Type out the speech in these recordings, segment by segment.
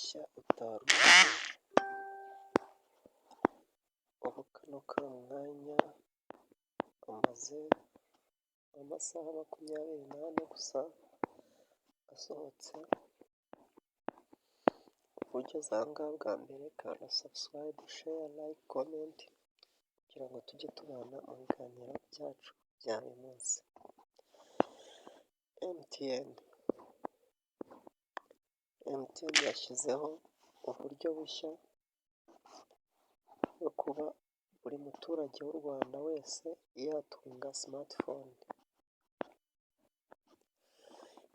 Mushya utari uzi, ubu kano mwanya umaze amasaha 24 gusa asohotse. Ugeze aha ngaha bwa mbere, kanda subscribe, share, like, comment kugira ngo tujye tubana mu biganiro byacu bya buri munsi. MTN, MTN yashyizeho uburyo bushya bwo kuba buri muturage w'u Rwanda wese yatunga smartphone.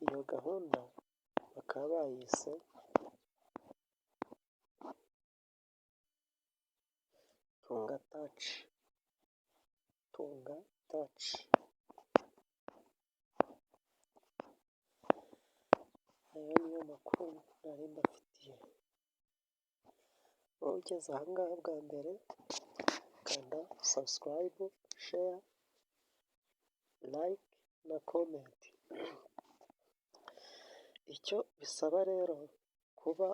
Iyo gahunda bakaba bayise Tunga Touch, Tunga Touch. Aya niyo makuru nari mbafitiye. Wowe ugeze aha ngaha bwa mbere, kanda subscribe, share, like na comment. Icyo bisaba rero kuba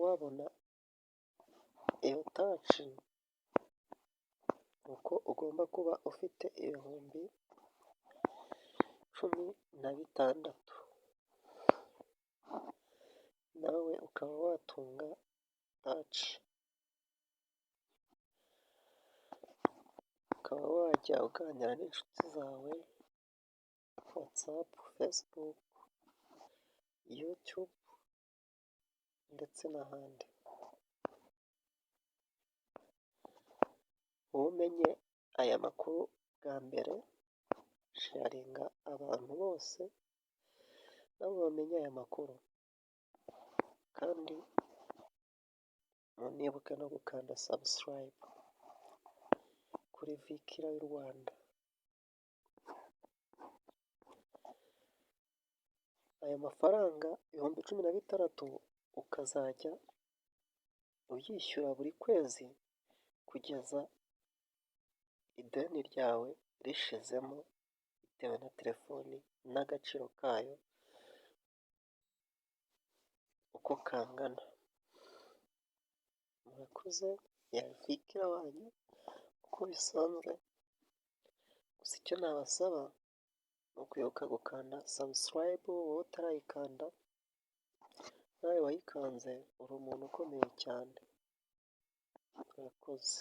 wabona iyo Touch, ni uko ugomba kuba ufite 16,000, nawe ukaba watunga Touch, ukaba wajya uganira n'inshuti zawe WhatsApp, Facebook, YouTube ndetse n'ahandi. Wowe umenye aya makuru bwa mbere, sharinga abantu bose nabo bamenye aya makuru, kandi munibuke no gukanda subscribe kuri Vickira y'u Rwanda. Aya mafaranga 16,000 ukazajya uyishyura buri kwezi kugeza ideni ryawe rishizemo bitewe na telefoni n'agaciro kayo uko kangana. Murakoze, yari Vickira wanyu uko bisanzwe, gusa icyo nabasaba ni ukwibuka gukanda subscribe wowe utarayikanda, nawe wayikanze uri umuntu ukomeye cyane. Murakoze.